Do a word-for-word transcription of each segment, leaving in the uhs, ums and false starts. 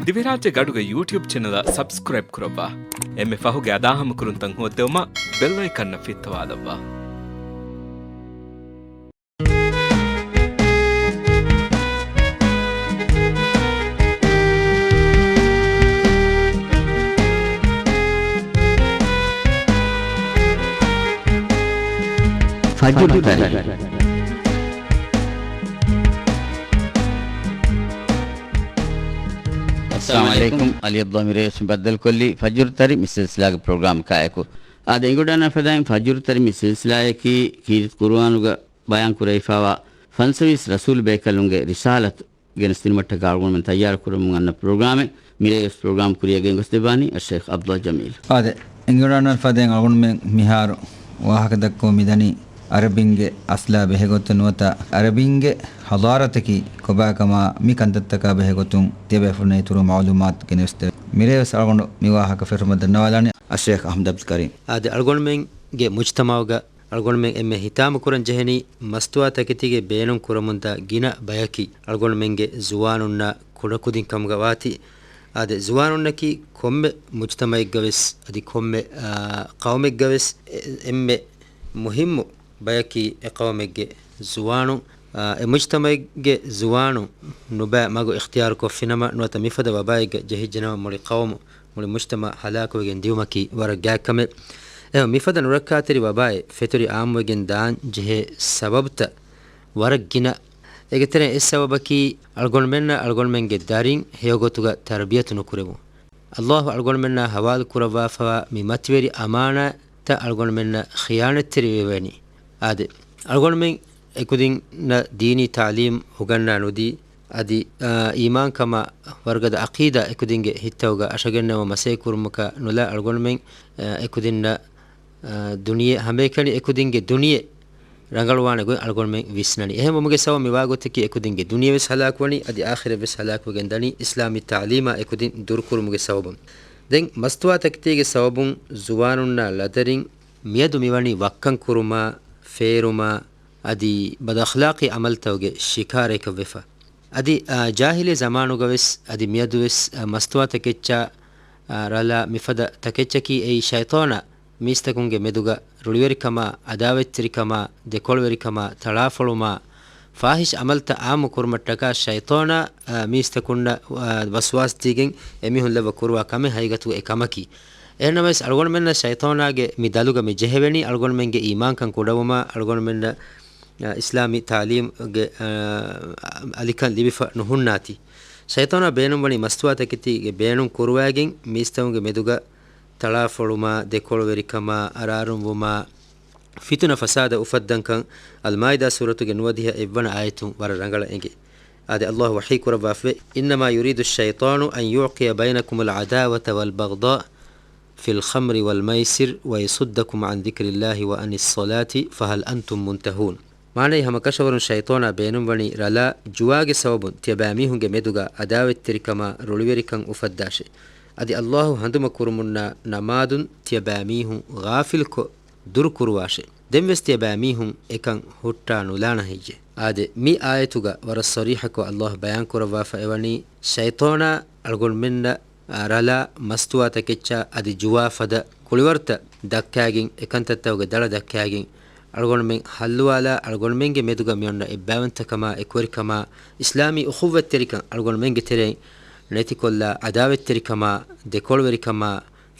ދިވެހިރާއްޖޭގެ އަޑުގެ ޔޫޓިއުބް ޗެނަލަށް ސަބްސްކްރައިބް ކުރައްވާ. އެންމެ ފަހުގެ އަދާހަމަކުރުންތައް ހޯއްދެވުމަށް ބެލް އައިކަންއަށް ފިއްތަވާލައްވާ. ފަޖުރު ތަރި. އައްސަލާމު ޢަލައިކުމް. ޢަލީ ޢަބްދުﷲ މިރޭވެސް ބައްދަލުކޮށްލީ ފަޖުރު ތަރި މި ސިލްސިލާގެ ޕްރޮގްރާމަކާއެކު. އާދެ، އެނގިވަޑަންނަ ފަދައިން ފަޖުރު ތަރި މި ސިލްސިލާއަކީ ކީރިތި ޤުރުއާނުގަ ބަޔާން ކުރެވިފައިވާ ފަންސަވީސް ރަސޫލު ބޭކަލުންގެ ރިސާލަތު ގެނެސްދިނުމަށްޓަކާ އަޅުގަނޑުމެން ތައްޔާރު ކުރަމުން އަންނަ ޕްރޮގްރާމެއް. މިރޭވެސް ޕްރޮގްރާމް ކުރިއަށް ގެންގޮސްދެއްވާނީ އައްޝައިޚް ޢަބްދުﷲ ޖަމީލް. އާދެ، އެނގިވަޑަންނަ ފަދައިން އަޅުގަނޑުމެން މިހާރު ވާހަކަ ދައްކަމުން މިދަނީ އަރަބިންގެ އަސްލާ ބެހޭގޮތުން ނުވަތަ އަރަބިންގެ ޙަޟާރަތަކީ ކޮބާކަމާ މި ކަންތައްތަކާ ބެހޭގޮތުން ތިޔަބައިފުޅުންނަށް އިތުރު މަޢުލޫމާތު ގެނެސްދެވޭ. މިރޭވެސް އަޅުގަނޑު މި ވާހަކަ ފެށުމަށް ދަންނަވާލާނީ އައްޝައިޚް އަޙްމަދު ޢަބްދުލް ކަރީމް. އާދެ، އަޅުގަނޑުމެންގެ މުޖްތަމަޢުގަ އަޅުގަނޑުމެން އެންމެ ހިތާމަކުރަން ޖެހެނީ މަސްތުވާ ތަކެތީގެ ބޭނުން ކުރަމުންދާ ގިނަ ބަޔަކީ އަޅުގަނޑުމެންގެ ޒުވާނުންނާ ކުޑަކުދިން ކަމުގަ ވާތީ. އާދެ، ޒުވާނުންނަކީ ކޮންމެ މުޖްތަމަޢެއްގަވެސް އަދި ކޮންމެ، އާ، ޤައުމެއްގަވެސް އެ-، އެންމެ މުހިއްމު ބަޔަކީ އެ ޤައުމެއްގެ ޒުވާނުން، އާ، އެ މުޖްތަމަޢެއްގެ ޒުވާނުން ނުބައި މަގު އިޚްތިޔާރުކޮށްފިނަމަ ނުވަތަ މިފަދަ ވަބާއެއްގަ ޖެހިއްޖެނަމަ މުޅި ޤައުމު، މުޅި މުޖްތަމަޢު ހަލާކުވެގެން ދިއުމަކީ ވަރަށް ގާތް ކަމެއް. އެހެން މިފަދަ ނުރައްކާތެރި ވަބާއެއް ފެތުރި އާއްމުވެގެން ދާން ޖެހޭ ސަބަބުތައް ވަރަށް ގިނަ. އޭގެ ތެރެއިން އެއް ސަބަބަކީ އަޅުގަނޑުމެންނަށް އަޅުގަނޑުމެންގެ ދަރިން ހެޔޮގޮތުގަ ތަރުބިޔަތު ނުކުރެވުން. އައްލާހު އަޅުގަނޑުމެންނާ ހަވާލު ކުރައްވާފަވާ މި މަތިވެރި އަމާނާތަށް އަޅުގަނޑުމެންނަށް ޚިޔާނަތްތެރިވެވޭނީ. އާދެ، އަޅުގަނޑުމެން އެކުދިންނަށް ދީނީ ތަޢުލީމް އުގަންނާ ނުދީ، އަދި، އާ، އީމާންކަމާ ވަރުގަދަ ޢަޤީދާ އެކުދިންގެ ހިތްތަކުގަ އަށަގެންނެވުމަށް މަސައްކަތް ކުރުމަކަށް ނުލާ އަޅުގަނޑުމެން، އާ، އެކުދިންނަށް، އާ، ދުނިޔެ ހަމައެކަނި އެކުދިންގެ ދުނިޔެ ރަނގަޅުވާނެ ގޮތް އަޅުގަނޑުމެން ވިސްނަނީ. އެހެންވުމުގެ ސަބަބުން މިވާގޮތަކީ އެކުދިންގެ ދުނިޔެވެސް ހަލާކުވަނީ، އަދި އާޚިރަތްވެސް ހަލާކުވެގެން ދަނީ އިސްލާމީ ތަޢުލީމާ އެކުދިން ދުރުކުރުމުގެ ސަބަބުން. ދެން މަސްތުވާތަކެތީގެ ސަބަބުން ޒުވާނުންނާ ލަދަރިން މިއަދު މިވަނީ ވައްކަން ކުރުމާ، ފޭރުމާ، އަދި ބަދައަޚްލާޤީ ޢަމަލުތަކުގެ ޝިކާރައަކަށްވެފަ. އަދި، އާ، ޖާހިލީ ޒަމާނުގަވެސް އަދި މިއަދުވެސް، އާ، މަސްތުވާތަކެއްޗާ، އާ، ރަލާ މިފަދަ ތަކެއްޗަކީ އެއީ ޝައިޠާނާ މީސްތަކުންގެ މެދުގަ ރުޅިވެރިކަމާ، ޢަދާވަތްތެރިކަމާ، ދެކޮޅުވެރިކަމާ، ތަޅާފޮޅުމާ، ފާޙިޝް ޢަމަލުތައް ޢާއްމު ކުރުމަށްޓަކާ ޝައިޠާނާ، އާ، މީސްތަކުންނަށް، އާ، ވަސްވާސް ދީގެން އެމީހުން ލައްވަ ކުރުވާ ކަމެއް ހަގީގަތުގަ އެ ކަމަކީ. އެހެންނަމަވެސް އަޅުގަނޑުމެންނަށް ޝައިޠާނާގެ މި ދަލުގަ މި ޖެހެވެނީ އަޅުގަނޑުމެންގެ އީމާންކަން ކުޑަވުމާ، އަޅުގަނޑުމެންނަށް، އާ، އިސްލާމީ ތަޢުލީމުގެ، އާ، އަލިކަން ލިބިފަ ނުހުންނާތީ. ޝައިޠާނާ ބޭނުންވަނީ މަސްތުވާތަކެތީގެ ބޭނުން ކުރުވައިގެން މީސްތަކުންގެ މެދުގަ ތަޅާފޮޅުމާ، ދެކޮޅުވެރިކަމާ، އަރާރުންވުމާ، ފިތުނަ ފަސާދަ އުފައްދަންކަން. އަލްމާއިދާ ސޫރަތުގެ ނުވަދިހަ އެއްވަނަ އާޔަތުން ވަރަށް ރަނގަޅަށް އެނގޭ. އާދެ، އައްލާހު ވަޙީ ކުރައްވާފައި، إنما يريد الشيطان أن يوقع بينكم العداوة والبغضاء في الخمر والميسر ويصدكم عن ذكر الله وعن الصلاة فهل أنتم منتهون. މާނައީ، ހަމަކަށަވަރުން ޝައިޠާނާ ބޭނުންވަނީ ރަލާ ޖުވާގެ ސަބަބުން ތިޔަބައިމީހުންގެ މެދުގަ ޢަދާވަތްތެރިކަމާ، ރުޅިވެރިކަން އުފައްދާށޭ. އަދި އައްލާހު ހަނދުމަ ކުރުމުންނާ ނަމާދުން ތިޔަބައިމީހުން ޣާފިލްކޮށް، ދުރުކުރުވާށޭ. ދެންވެސް ތިޔަބައިމީހުން އެކަން ހުއްޓާ ނުލާނަން ހެއްޔޭ؟ އާދެ، މި އާޔަތުގަ ވަރަށް ޞަރީޙަކޮށް އައްލާހު ބަޔާން ކުރައްވާފަ އެވަނީ، ޝައިޠާނާ އަޅުގަނޑުމެންނަށް، އާ، ރަލާ މަސްތުވާތަކެއްޗާ އަދި ޖުވާ ފަދަ ކުޅިވަރުތައް ދައްކާގެން، އެކަންތައްތަކުގެ ދަޅަ ދައްކާގެން، އަޅުގަނޑުމެން ހައްލުވާލާ، އަޅުގަނޑުމެންގެ މެދުގަ މިއޮންނަ އެއްބައިވަންތަކަމާ، އެކުވެރިކަމާ، އިސްލާމީ އުޚުއްވަތްތެރިކަން އަޅުގަނޑުމެންގެ ތެރެއިން ނެތިކޮށްލާ، ޢަދާވަތްތެރިކަމާ، ދެކޮޅުވެރިކަމާ،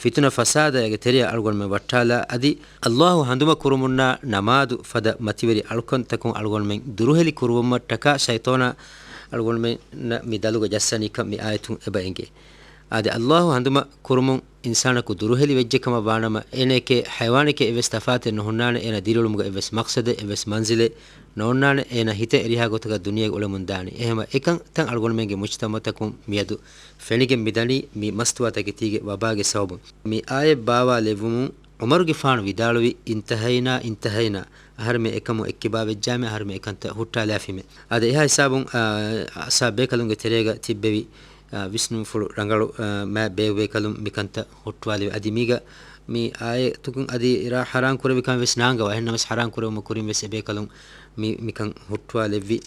ފިތުނަ ފަސާދައިގެ ތެރެއަށް އަޅުގަނޑުމެން ވައްޓާލާ، އަދި އައްލާހު ހަނދުމަ ކުރުމުންނާ ނަމާދު ފަދަ މަތިވެރި އަޅުކަންތަކުން އަޅުގަނޑުމެން ދުރުހެލި ކުރުވުމަށްޓަކާ ޝައިޠާނާ އަޅުގަނޑުމެންނަށް މި ދަލުގަ ޖައްސަނީކަން މި އާޔަތުން އެބަ އެނގޭ. އާދެ، އައްލާހު ހަނދުމަ ކުރުމުން އިންސާނަކު ދުރުހެލި ވެއްޖެ ކަމަށް ވާނަމަ، އޭނައެކޭ ޙަޔަވާނެކޭ އެއްވެސް ތަފާތެއް ނުހުންނާނެ، އޭނަ ދިރިއުޅުމުގަ އެއްވެސް މަޤްޞަދެއް، އެއްވެސް މަންޒިލެއް ނޯންނާނެ، އޭނަ ހިތަށް އެރިހާ ގޮތަކަށް ދުނިޔޭގަ އުޅެމުން ދާނީ. އެހެންވެ، އެކަންތައް އަޅުގަނޑުމެންގެ މުޖްތަމަޢުތަކުން މިއަދު ފެނިގެން މިދަނީ މި މަސްތުވާތަކެތީގެ ވަބާގެ ސަބަބުން. މި އާޔަތް ބާވާލެއްވުމުން ޢުމަރުގެފާނު ވިދާޅުވި، انتهينا، انتهينا، އަހަރެމެން އެކަމުން އެއްކިބާވެއްޖާމެ، އަހަރެމެން އެކަންތައް ހުއްޓާލާފީމެ. އާދެ، އެހާ ހިސާބުން، އާ، އަސްހާބު ބޭކަލުންގެ ތެރޭގަ ތިއްބެވި، އާ، ވިސްނުންފުޅު ރަނގަޅު، އާ، މާތް ބޭބޭކަލުން މިކަންތައް ހުއްޓުވާލެވި. އަދި މީގަ މި އާޔަތުގަ އަދި ރާ ޙަރާން ކުރެވި ކަމެއް ވެސް ނާނގަވާ. އެހެންނަމަވެސް ޙަރާން ކުރެވުމުގެ ކުރިން ވެސް އެބޭކަލުން މި، މިކަން ހުއްޓުވާލެއްވި.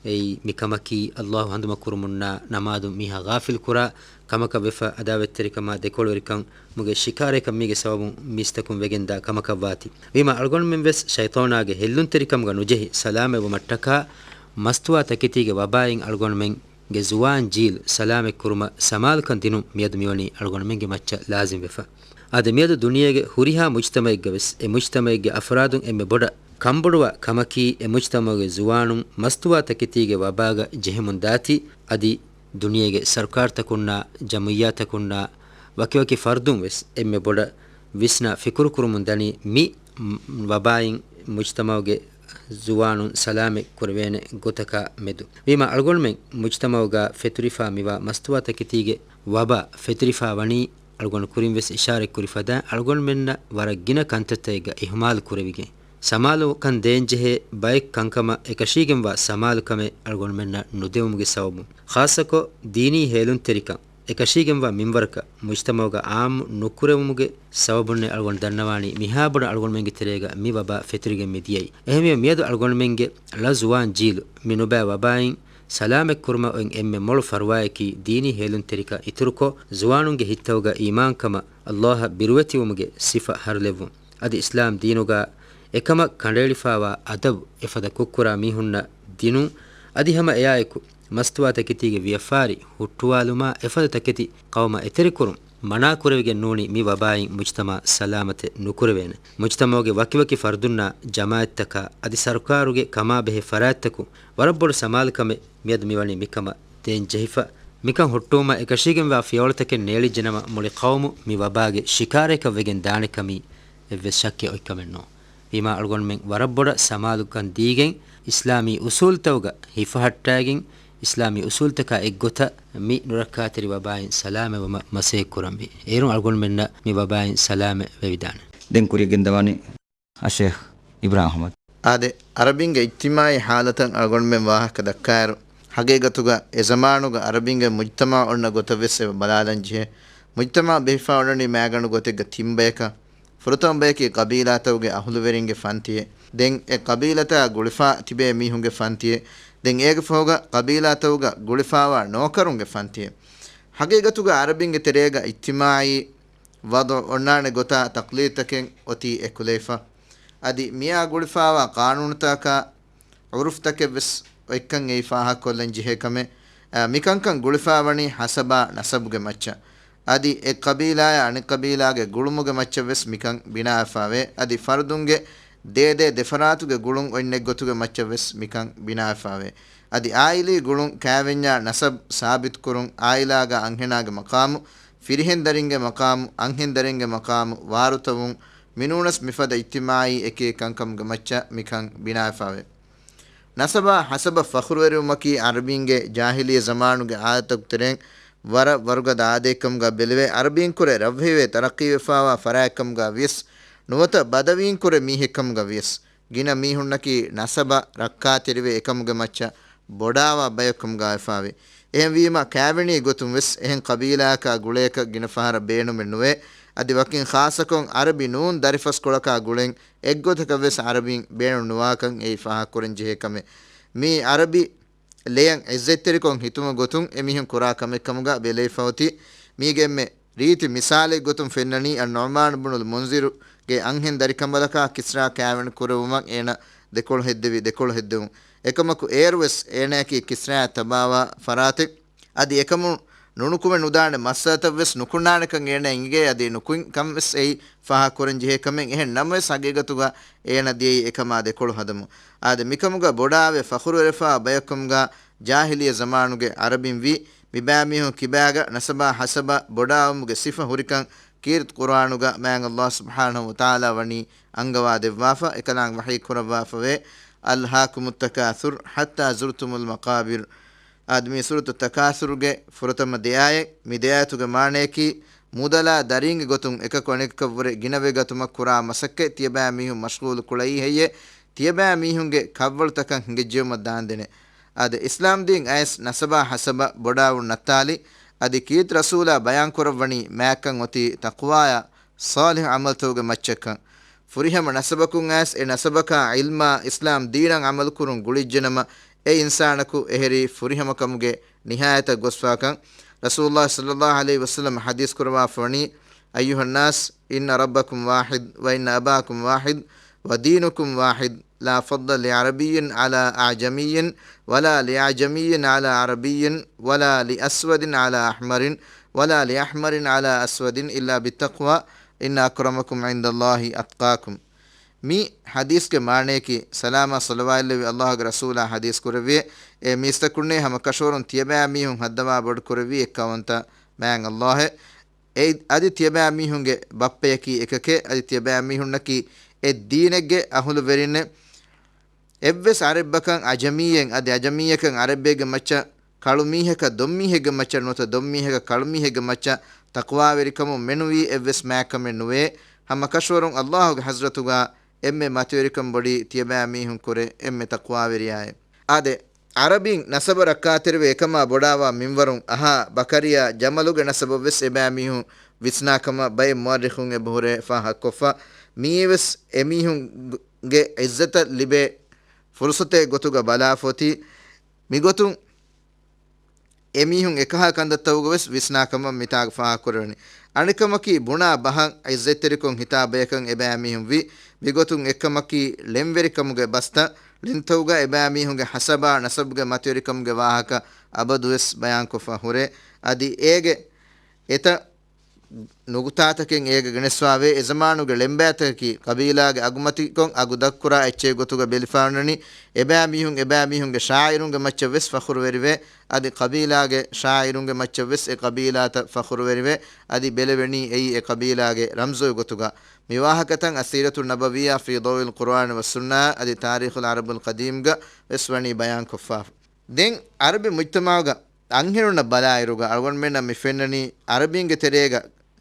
އެއީ މިކަމަކީ، ﷲ ހަނދުމަ ކުރުމުންނާ ނަމާދުން މީހާ ޣާފިލް ކުރާ ކަމަކަށް ވެފަ، އަދާވަތްތެރިކަމާ ދެކޮޅުވެރިކަންމުގެ ޝިކާރައަކަށް މީގެ ސަބަބުން މީސްތަކުން ވެގެންދާ ކަމަކަށްވާތީ. ވީމާ އަޅުގަނޑުމެން ވެސް ޝައިޠާނާގެ ހެއްލުންތެރިކަމުގަ ނުޖެހި ސަލާމަތްވުމަށްޓަކާ، މަސްތުވާ ތަކެތީގެ ވަބާއިން އަޅުގަނޑުމެން ގެ ޒުވާން ޖީލް ސަލާމަތްކުރުމަށް ސަމާލުކަން ދިނުން މިއަދު މިވަނީ އަޅުގަނޑުމެންގެ މައްޗަށް ލާޒިމްވެފަ. އާދެ، މިއަދު ދުނިޔޭގެ ހުރިހާ މުޖްތަމައެއްގަވެސް އެ މުޖްތަމައެއްގެ އަފްރާދުން އެންމެ ބޮޑަށް ކަންބޮޑުވާ ކަމަކީ، އެ މުޖްތަމައުގެ ޒުވާނުން މަސްތުވާ ތަކެތީގެ ވަބާގަ ޖެހެމުން ދާތީ. އަދި ދުނިޔޭގެ ސަރުކާރުތަކުންނާ، ޖަމުއިއްޔާތަކުންނާ، ވަކިވަކި ފަރުދުން ވެސް އެންމެ ބޮޑަށް ވިސްނާ ފިކުރުކުރުމުން ދަނީ، މި ވަބާއިން މުޖްތަމައުގެ ޒުވާނުން ސަލާމަތް ކުރެވޭނެ ގޮތަކާ މެދު. ވީމާ އަޅުގަނޑުމެން މުޖްތަމައުގަ ފެތުރިފާ މިވާ މަސްތުވާ ތަކެތީގެ ވަބާ ފެތުރިފާ ވަނީ، އަޅުގަނޑު ކުރިން ވެސް އިޝާރަތް ކުރި ފަދައިން، އަޅުގަނޑުމެންނަށް ވަރަށް ގިނަ ކަންތައްތައް އެއްގަ އިހުމާލު ކުރެވިގެން، ސަމާލުކަން ދޭންޖެހޭ ބައެއް ކަންކަމަށް އެކަށީގެންވާ ސަމާލުކަމެއް އަޅުގަނޑުމެންނަށް ނުދެވުމުގެ ސަބަބުން، ޚާއްޞަކޮށް ދީނީ ހޭލުންތެރިކަން އެކަށީގެންވާ މިންވަރަކަށް މުޖްތަމައުގަ އާއްމު ނުކުރެވުމުގެ ސަބަބުންނޭ އަޅުގަނޑު ދަންނަވާނީ މިހާބޮޑަށް އަޅުގަނޑުމެންގެ ތެރޭގަ މި ވަބާ ފެތުރިގެން މިދިޔައީ. އެހެންވީމަ މިއަދު އަޅުގަނޑުމެންގެ ޅަ ޒުވާން ޖީލު މި ނުބައި ވަބާއިން ސަލާމަތްކުރުމަށް އޮތް އެންމެ މޮޅު ފަރުވާއަކީ ދީނީ ހޭލުންތެރިކަން އިތުރުކޮށް، ޒުވާނުންގެ ހިތްތަކުގަ އީމާންކަމަށް، ﷲ އަށް ބިރުވެތިވުމުގެ ސިފަ ހަރުލެއްވުން. އަދި އިސްލާމް ދީނުގަ އެކަމަށް ކަނޑައެޅިފައިވާ އަދަބު އެފަދަ ކޮށްކުރާ މީހުންނަށް ދިނުން. އަދި ހަމަ އެއާއެކު، މަސްތުވާ ތަކެތީގެ ވިޔަފާރި ހުއްޓުވާލުމާ އެފަދަ ތަކެތި ޤައުމަށް އެތެރެކުރުން މަނާކުރެވިގެން ނޫނީ މި ވަބާއިން މުޖްތަމައު ސަލާމަތެއް ނުކުރެވޭނެ. މުޖްތަމައުގެ ވަކިވަކި ފަރުދުންނާ ޖަމާއަތްތަކާ އަދި ސަރުކާރުގެ ކަމާބެހޭ ފަރާތްތަކުން ވަރަށް ބޮޑު ސަމާލުކަމެއް މިއަދު މިވަނީ މިކަމަށް ދޭން ޖެހިފަ. މިކަން ހުއްޓުވުމަށް އެކަށީގެންވާ ފިޔަވަޅުތަކެއް ނޭޅިއްޖެނަމަ މުޅި ޤައުމު މި ވަބާގެ ޝިކާރައަކަށް ވެގެން ދާނެކަމީ އެއްވެސް ޝައްކެއް އޮތްކަމެއް ނޫން. ވީމާ އަޅުގަނޑުމެން ވަރަށް ބޮޑަށް ސަމާލުކަން ދީގެން، އިސްލާމީ އުސޫލުތަކުގަ ހިފަހައްޓާގެން، އިސްލާމީ އުސޫލުތަކާ އެއްގޮތަށް މި ނުރައްކާތެރި ވަބާއިން ސަލާމަތްވުމަށް މަސައްކަތް ކުރަންވީ. އޭރުން އަޅުގަނޑުމެންނަށް މި ވަބާއިން ސަލާމަތް ވެވިދާނެ. ދެން ކުރިއަށް ގެންދަވާނީ އައްޝޭޚް އިބްރާހިމް އަޙްމަދު. އާދެ، އަރަބިންގެ އިޖްތިމާޢީ ޙާލަތަށް އަޅުގަނޑުމެން ވާހަކަ ދައްކާއިރު، ހަގީގަތުގަ އެ ޒަމާނުގަ އަރަބިންގެ މުޖްތަމަޢު އޮންނަ ގޮތަށް ވެސް އެބަ ބަލާލަން ޖެހޭ. މުޖްތަމަޢު ބެހިފާ އޮންނަނީ މައިގަނޑު ގޮތެއްގަ ތިން ބަޔަކަށް. ފުރަތަމަ ބަޔަކީ ޤަބީލާތަކުގެ އަހުލުވެރިންގެ ފަންތިއެއް. ދެން އެ ޤަބީލާތާ ގުޅިފާ ތިބޭ މީހުންގެ ފަންތިއެއް. ދެން އޭގެ ފަހުގަ ޤަބީލާތަކުގަ ގުޅިފާވާ ނޯކަރުންގެ ފަންތިއެއް. ހަގީގަތުގަ އަރަބިންގެ ތެރޭގަ އިޖްތިމާޢީ ވަޟުޢު އޮންނާނެ ގޮތާ ތަޤްލީދުތަކެއް އޮތީ އެކުލެވިފަ. އަދި މިއާ ގުޅިފާވާ ޤާނޫނުތަކާ ޢުރުފުތަކެއް ވެސް އޮތްކަން އެއީ ފާހަގަކޮށްލަން ޖެހޭ ކަމެއް. އަ، މިކަންކަން ގުޅިފާވަނީ ހަސަބާ ނަސަބުގެ މައްޗަށް. އަދި އެއް ޤަބީލާއާ އަނެއް ޤަބީލާގެ ގުޅުމުގެ މައްޗަށް ވެސް މިކަން ބިނާވެފާވޭ. އަދި ފަރުދުންގެ ދޭދޭ ދެފަރާތުގެ ގުޅުން އޮތް އެއްގޮތުގެ މައްޗަށް ވެސް މިކަން ބިނާވެފާވޭ. އަދި އާއިލީ ގުޅުން ކާވެންޏާ ނަސަބް ސާބިތުކުރުން، އާއިލާގަ އަންހެނާގެ މަޤާމު، ފިރިހެންދަރިންގެ މަޤާމު، އަންހެންދަރިންގެ މަޤާމު ވާރުތަވުން، މިނޫނަސް މިފަދަ އިޖްތިމާޢީ އެކި ކަންކަމުގެ މައްޗަށް މިކަން ބިނާވެފާވޭ. ނަސަބާ ހަސަބަށް ފަޚުރުވެރިވުމަކީ އަރަބިންގެ ޖާހިލިއްޔަ ޒަމާނުގެ އާދަތަކު ތެރެއިން ވަރަށް ވަރުގަދަ އާދައެއްކަމުގަ ބެލެވޭ. އަރަބީންކުރެ ރަށްވެހިވެ ތަރައްޤީވެފާވާ ފަރާތްކަމުގަ ވިޔަސް ނުވަތަ ބަދަވީންކުރެ މީހެއްކަމުގަ ވިޔަސް، ގިނަ މީހުންނަކީ ނަސަބަށް ރައްކާތެރިވެ އެކަމުގެ މައްޗަށް ބޮޑާވާ ބަޔަކުކަމުގަވެފާވޭ. އެހެންވީމަ، ކާވެނީ ގޮތުން ވެސް އެހެން ޤަބީލާއަކާ ގުޅޭކަށް ގިނަ ފަހަރަށް ބޭނުމެއް ނުވޭ. އަދި ވަކިން ޚާއްޞަކޮށް އަރަބި ނޫން ދަރިފަސްކޮޅަކާ ގުޅެން އެއްގޮތަކަށް ވެސް އަރަބިން ބޭނުން ނުވާކަން އެއީ ފާހަގަކުރަން ޖެހޭ ކަމެއް. މީ އަރަބި ލެޔަށް ޢިއްޒަތްތެރިކޮށް ހިތުމުގެ ގޮތުން އެމީހުން ކުރާ ކަމެއްކަމުގަ ބެލެވިފަ އޮތީ. މީގެ އެންމެ ރީތި މިސާލެއް ގޮތުން ފެންނަނީ، އައްނުޢުމާނު ބުނުލް މުންޒިރުގެ އަންހެން ދަރިކަނބަލަކާ ކިސްރާ ކާވެނި ކުރެވުމަށް އޭނަ ދެކޮޅު ހެއްދެވި، ދެކޮޅު ހެއްދެވުން. އެކަމަކު އޭރު ވެސް އޭނައަކީ ކިސްރާއަށް ތަބާވާ ފަރާތެއް. އަދި އެކަމުން ނުނުކުމެ ނުދާނެ މައްސަލަތައް ވެސް ނުކުންނާނެކަން އޭނަ އެނގޭ. އަދި ނުކުތް ކަން ވެސް އެއީ ފާހަގަކުރަން ޖެހޭ ކަމެއް. އެހެން ނަމަވެސް، ހަގީގަތުގަ އޭނަ ދިޔައީ އެކަމާ ދެކޮޅު ހަދަމުން. އާދެ، މިކަމުގަ ބޮޑާވެ ފަޚުރުވެރިފާ ބަޔަކުކަމުގަ ޖާހިލިއްޔަ ޒަމާނުގެ އަރަބިން ވީ. މިބައިމީހުން ކިބާގަ ނަސަބާ ހަސަބަށް ބޮޑާވުމުގެ ސިފަ ހުރިކަން ކީރިތި ޤުރުއާނުގަ މާތް ﷲ ސުބްޙާނަހޫ ވަތަޢާލާ ވަނީ އަންގަވާ ދެއްވާފަ. އެކަލާނގެ ވަޙީ ކުރައްވާފަވޭ، "ألهاكم التكاثر حتى زرتم المقابر." އާދެ، މީ ސޫރަތު ތަކާސުރުގެ ފުރަތަމަ ދެއާޔަތް. މި ދެއާޔަތުގެ މާނަޔަކީ، މުދަލާ ދަރީންގެ ގޮތުން އެކަކު އަނެކަކަށްވުރެ ގިނަވެގަތުމަށް ކުރާ މަސައްކަތް ތިޔަބައިމީހުން މަޝްޣޫލު ކުޅައީ ހެއްޔޭ؟ ތިޔަބައިމީހުންގެ ކަށްވަޅުތަކަށް ހިނގައްޖެއްވުމަށް ދާންދެނެ. އާދެ، އިސްލާމްދީން އައިސް ނަސަބާ ހަސަބަށް ބޮޑާވުން ނައްތާލި. އަދި ކީރިތި ރަސޫލާ ބަޔާން ކުރައްވަނީ މާތްކަން އޮތީ ތަޤްވާއާ ޞާލިޙު ޢަމަލުތަކުގެ މައްޗަށްކަން. ފުރިހަމަ ނަސަބަކުން އައިސް އެ ނަސަބަކާ ޢިލްމާ އިސްލާމް ދީނަށް ޢަމަލުކުރުން ގުޅިއްޖެނަމަ، އެ އިންސާނަކު އެހެރީ ފުރިހަމަކަމުގެ ނިހާޔަތަށް ގޮސްފާކަން. ރަސޫލުﷲ ޞައްލަﷲ ޢަލައިހި ވަސައްލަމަ ޙަދީޘް ކުރަވާފަވަނީ، أيها الناس، إن ربكم واحد، وإن أباكم واحد، ودينكم واحد، لا فضل لعربي على أعجمي، ولا لأعجمي على عربي، ولا لأسود على أحمر، ولا لأحمر على أسود، إلا بالتقوى، إن أكرمكم عند الله أتقاكم. މި ޙަދީޘްގެ މާނަޔަކީ، ސަލާމާ ޞަލަވާތްލެއްވި ﷲގެ ރަސޫލާ ޙަދީޘް ކުރެއްވި، އޭ މީސްތަކުންނޭ ހަމަ ކަށަވަރުން ތިޔަބައިމީހުން ހައްދަވާ ބޮޑު ކުރެއްވީ އެއްކައުވަންތަ މާތް ﷲ އެ. އެ، އަދި ތިޔަބައިމީހުންގެ ބައްޕަޔަކީ އެކަކޭ، އަދި ތިޔަބައިމީހުންނަކީ އެއް ދީނެއްގެ އަހުލުވެރިންނޭ. އެއްވެސް ޢަރަބަކަށް ޢަޖަމީއެއް އަދި ޢަޖަމީއަކަށް ޢަރަބެއްގެ މައްޗަށް ކަޅުމީހަކަށް ދޮންމީހެއްގެ މައްޗަށް ނުވަތަ ދޮންމީހަކަށް ކަޅުމީހެއްގެ މައްޗަށް ތަޤްވާވެރިކަމުން މެނުވީ އެއްވެސް މާތްކަމެއް ނުވޭ. ހަމަ ކަށަވަރުން ﷲގެ ޙަޟްރަތުގަ އެންމެ މަތިވެރިކަން ބޮޑީ ތިޔަބައިމީހުން ކުރެ އެންމެ ތަޤްވާވެރިޔާއޭ. އާދެ، ޢަރަބީން ނަސަބަށް ރައްކާތެރިވެ އެކަމާ ބޮޑާވާ މިންވަރުން އަހާ، ބަކަރިޔާ، ޖަމަލުގެ ނަސަބަށްވެސް އެބައިމީހުން ވިސްނާކަމަށް ބައެއް މުއައްރިޚުން އެބަހުރޭ ފާހަގަކޮށްފަ. މިއީވެސް އެމީހުންގެ ޢިއްޒަތަށް ލިބޭ ފުރުޞަތެއް ގޮތުގަ ބަލާފަ އޮތީ. މިގޮތުން އެމީހުން އެކަހަލަ ކަންތައްތަކުގަވެސް ވިސްނާކަމަށް މިތާގަ ފާހަގަކުރެވެނީ. އަނެއްކަމަކީ، ބުނާ ބަހަށް ޢިއްޒަތްތެރިކޮށް ހިތާ ބަޔަކަށް އެބައިމީހުން ވީ. މިގޮތުން އެއްކަމަކީ، ޅެންވެރިކަމުގެ ބަސްތައް ޅެންތަކުގަ އެބައިމީހުންގެ ޙަސަބާ ނަސަބުގެ މަތިވެރިކަމުގެ ވާހަކަ އަބަދުވެސް ބަޔާންކޮށްފަ ހުރޭ. އަދި އޭގެ އެތައް ނުކުތާތަކެއް އޭގަ ގެނެސްފާވޭ. އެ ޒަމާނުގެ ޅެންބައިތަކަކީ ޤަބީލާގެ އަގުމަތިކޮށް އަގު ދަށްކުރާ އެއްޗެއް ގޮތުގަ ބެލިފާނަނީ. އެބައިމީހުން އެބައިމީހުންގެ ޝާޢިރުންގެ މައްޗަށްވެސް ފަޚުރުވެރިވޭ. އަދި ޤަބީލާގެ ޝާޢިރުންގެ މައްޗަށްވެސް އެ ޤަބީލާތައް ފަޚުރުވެރިވޭ. އަދި ބެލެވެނީ އެއީ އެ ޤަބީލާގެ ރަމްޒުގެ ގޮތުގަ. މި ވާހަކަތައް އައްސީރަތު ނަބަވިއްޔާ ފީ ޟައުއިލް ޤުރުއާނި ވައްސުންނާ އަދި ތާރީޚުލް ޢަރަބުލް ޤަދީމްގަ ވެސް ވަނީ ބަޔާންކޮށްފާފަ. ދެން ޢަރަބި މުޖްތަމަޢުގަ އަންހެނުންނަށް ބަލާއިރުގަ އަޅުގަނޑުމެންނަށް މި ފެންނަނީ، ޢަރަބީންގެ ތެރޭގަ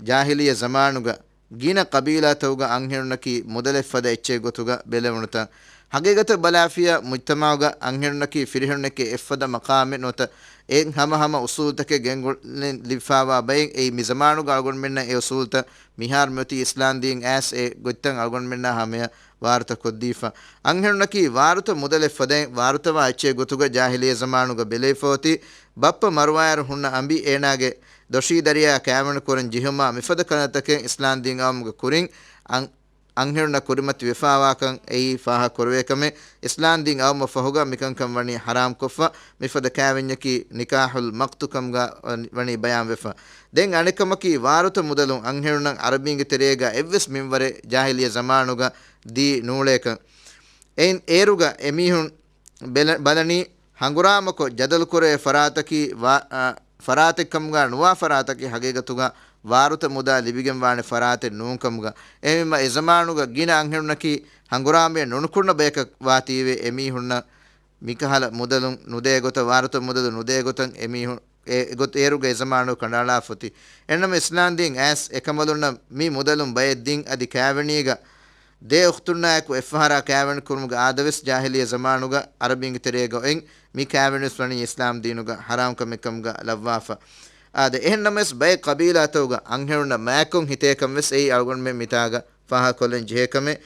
ޖާހިލިއްޔަ ޒަމާނުގަ ގިނަ ޤަބީލާތަކުގަ އަންހެނުންނަކީ މުދަލެއް ފަދަ އެއްޗެއް ގޮތުގަ ބެލެވުނުތަން. ހަގީގަތަށް ބަލާފިޔާ، މުޖްތަމަޢުގަ އަންހެނުންނަކީ ފިރިހެނުންނެކޭ އެއްފަދަ މަޤާމެއް ނުވަތަ އެ ހަމަ ހަމަ އުސޫލުތަކެއް ގެންގުޅެން ލިބިފާވާ ބައެއް. އެއީ މި ޒަމާނުގަ އަޅުގަނޑުމެންނަށް އެ އުސޫލުތައް މިހާރު މިއޮތީ އިސްލާމް ދީން އައިސް އެ ގޮތްތައް އަޅުގަނޑުމެންނާ ހަމަޔަށް ވާރުތަ ކޮށްދީފަ. އަންހެނުންނަކީ ވާރުތަ މުދަލެއް ފަދައިން ވާރުތަވާ އެއްޗެއް ގޮތުގަ ޖާހިލިއްޔަ ޒަމާނުގަ ބެލެވިފަ އޮތީ. ބައްޕަ މަރުވާއިރު ހުންނަ އަނބި އޭނާގެ ދޮށީ ދަރިޔާ ކާވެނި ކުރަން ޖެހުމާ މިފަދަ ކަންތައްތަކެއް އިސްލާމް ދީން އައުމުގެ ކުރިން އަން-، އަންހެނުންނަށް ކުރިމަތި ވެފާވާކަން އެއީ ފާހަގަ ކުރެވޭ ކަމެއް. އިސްލާމް ދީން އައުމަށް ފަހުގަ މިކަންކަން ވަނީ ޙަރާމް ކޮށްފަ. މިފަދަ ކާވެންޏަކީ ނިކާޙުލް މަޤްތު ކަމުގަ ވަނީ ބަޔާން ވެފަ. ދެން އަނެއްކަމަކީ، ވާރުތަ މުދަލުން އަންހެނުންނަށް ޢަރަބީންގެ ތެރޭގަ އެއްވެސް މިންވަރެއް ޖާހިލިއްޔަ ޒަމާނުގަ ދީ ނޫޅޭކަން. އެއިން އޭރުގަ އެމީހުން ބެލަ-، ބަލަނީ ހަނގުރާމަކޮށް ޖަދަލުކުރޭ ފަރާތަކީ ވާ-، އާ، ފަރާތެއްކަމުގަ ނުވާ ފަރާތަކީ ހަގީގަތުގަ ވާރުތަ މުދާ ލިބިގެންވާނެ ފަރާތެއް ނޫންކަމުގަ. އެހެންވީމަ އެ ޒަމާނުގަ ގިނަ އަންހެނުންނަކީ ހަނގުރާމަޔަށް ނުނުކުންނަ ބަޔަކަށް ވާތީވެ އެމީހުންނަށް މިކަހަލަ މުދަލުން ނުދޭ ގޮތަށް، ވާރުތަ މުދަލު ނުދޭ ގޮތަށް އެމީހުން އެ ގޮތް އޭރުގެ އެ ޒަމާނު ކަނޑައަޅާފަ އޮތީ. އެހެންނަމަ އިސްލާމް ދީން އައިސް އެކަނބަލުންނަށް މި މުދަލުން ބައެއް ދިން އަދި ކާވެނީގަ ދެ އުޚްތުންނާއެކު އެއްފަހަރާ ކާވެނި ކުރުމުގެ އާދަވެސް ޖާހިލިއްޔަ ޒަމާނުގަ ޢަރަބީންގެ ތެރޭގަ އޮތް. މި ކާވެނިވެސް ވަނީ އިސްލާމް ދީނުގަ ޙަރާމް ކަމެއް ކަމުގަ ލައްވާފަ. އާދެ، އެހެންނަމަވެސް ބައެއް ޤަބީލާތަކުގަ އަންހެނުންނަށް މާތްކޮށް ހިތޭކަން ވެސް އެއީ އަޅުގަނޑުމެން މިތާގަ ފާހަގަކޮށްލަން ޖެހޭ ކަމެއް.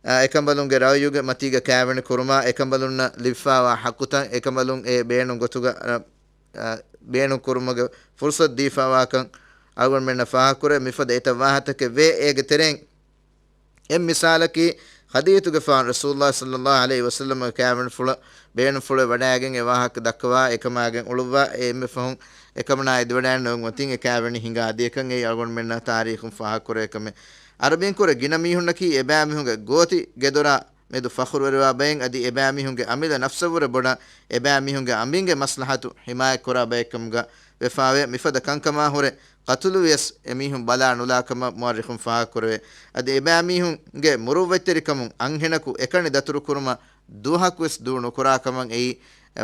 އާ، އެކަނބަލުންގެ ރައުޔުގެ މަތީގަ ކާވެނި ކުރުމާ، އެކަނބަލުންނަށް ލިބިފާވާ ޙައްޤުތައް، އެކަނބަލުން އެ ބޭނުން ގޮތުގަ، އާ، ބޭނުން ކުރުމުގެ ފުރުޞަތު ދީފާވާކަން އަޅުގަނޑުމެންނަށް ފާހަގަކުރޭ. މިފަދަ އެތައް ވާހަތަކެއް ވޭ. އޭގެ ތެރެއިން އެއް މިސާލަކީ، ޚަދީޖަތުގެފާނު ރަސޫލުﷲ ޞައްލަﷲ ޢަލައިހި ވަސައްލަމަގެ ކާވެނިފުޅަށް ބޭނުންފުޅެއް ވަޑައިގެން އެ ވާހަކަ ދައްކަވާ އެކަމާގެން އުޅުއްވާ އެ އެންމެ ފަހުން އެކަމަނާ އެދިވަޑައިން ނުވަތިން އެ ކާވެނި ހިނގާދިޔަކަން އެއީ އަޅުގަނޑުމެންނަށް ތާރީޚުން ފާހަގަކުރެވޭ ކަމެއް. ޢަރަބީންކުރެ ގިނަ މީހުންނަކީ އެބައިމީހުންގެ ގޯތި ގެދޮރާ މެދު ފަޚުރުވެރިވާ ބައެއް އަދި އެބައިމީހުންގެ އަމިއްލަ ނަފްސަށްވުރެ ބޮޑަށް އެބައިމީހުންގެ އަނބިންގެ މަސްލަހަތު ޙިމާޔަތްކުރާ ބައެއްކަމުގަ ވެފާވޭ. މިފަދަ ކަންކަމާ ހުރެ ޤަތުލުވިޔަސް އެމީހުން ބަލާ ނުލާ ކަމަށް މުއައްރިޚުން ފާހަގަކުރެވޭ. އަދި އެބައިމީހުންގެ މުރުއްވަތްތެރިކަމުން އަންހެނަކު އެކަނި ދަތުރުކުރުމަށް ދުވަހަކުވެސް ދޫ ނުކުރާ ކަމަށް އެއީ